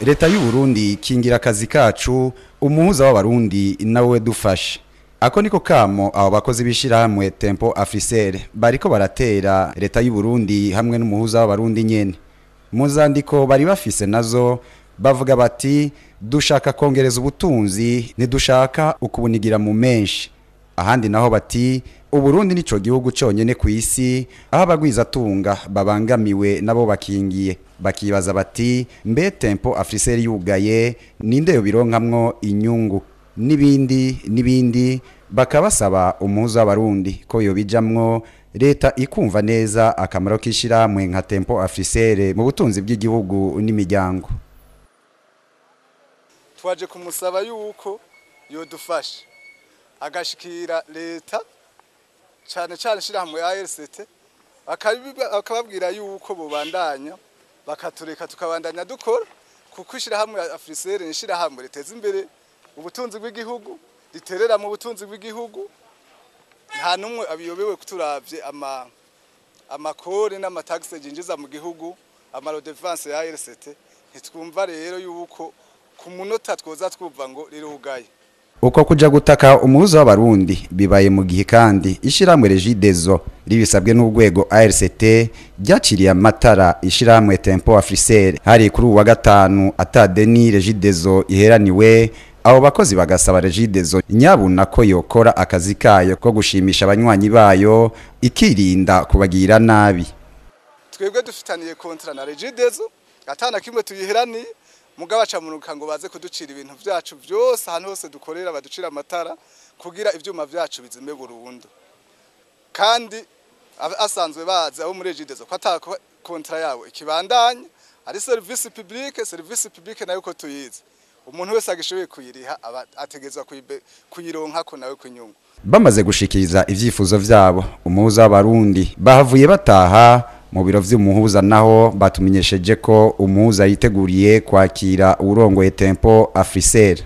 Leta y'u Burundi kingira akazi kacu, umuhuza w'abarundi nawe dufashe. Ako niko kamo abo bakozi b'ishirahamwe Tempo Africell bariko baratera leta y'u Burundi hamwe n'umuhuza w'abarundi nyene. Mu zandiko bari bafise nazo bavuga bati dushaka kongereza ubutunzi, ntidushaka ukubunigira mu menshi. Ahandi naho bati Uburundi nico gihugu cyonyene ku isi aho abagwizatunga babangamiwe nabo bakingiye. Bakibaza bati mbe Tempo Africell yugaye ninde yobironkamwo inyungu nibindi nibindi. Bakabasaba umuhuza w'abarundi ko yobijamwo, leta ikumva neza akamaro k'ishirahamwe nka Tempo Africell mu butunzi bw'igihugu n'imiryango. Twaje kumusaba yuko yodufasha agashikira leta, cyane cyane ishirahamwe ya ARCT, akababwira yuko bobandanya bakatureka tukabandanya dukora, kuko ishirahamwe ya Africell ni ishirahamwe riteza imbere ubutunzi bw'igihugu, riterera mu butunzi bw'igihugu. Nta numwe abiyobewe kuturavye amakori n'amataxe yinjiza mu gihugu, amaredevance ya ARCT. Ntitwumva rero yuko ku munota twoza twumva ngo rirugaye. Uko kuja gutaka umuhuza w'abarundi bibaye mu gihe kandi ishiramwe Regideso ribisabwe n'urwego ARCT ryaciriye amatara ishiramwe Tempo Africell hari kuri uwa gatanu atadeni Regideso iheraniwe. Abo bakozi bagasaba Regideso nyabuna ko yokora akazi kayo ko gushimisha abanywanyi bayo, ikirinda kubagira nabi. Twebwe dufitaniye kontra na Regideso atana kimwe tuyiheraniye, mugabo acamunuka ngo baze kuducira ibintu vyacu byose ahantu hose dukorera, baducira amatara kugira ivyuma vyacu bizime burundu. Kandi asanzwe bazi abo muri Regideso ko ata kontra yabo ikibandanya ari service publique, service publique nayo ko tuyizi, umuntu wese agishoboye kuyiriha ategezwa kuyironka ko nawe kunyungu. Bamaze gushikiriza ivyifuzo vyabo umuhuza w'abarundi bahavuye bataha mu biro vy'umuhuza, naho batumenyesheje ko umuhuza yiteguriye kwakira urongoye Tempo Africell.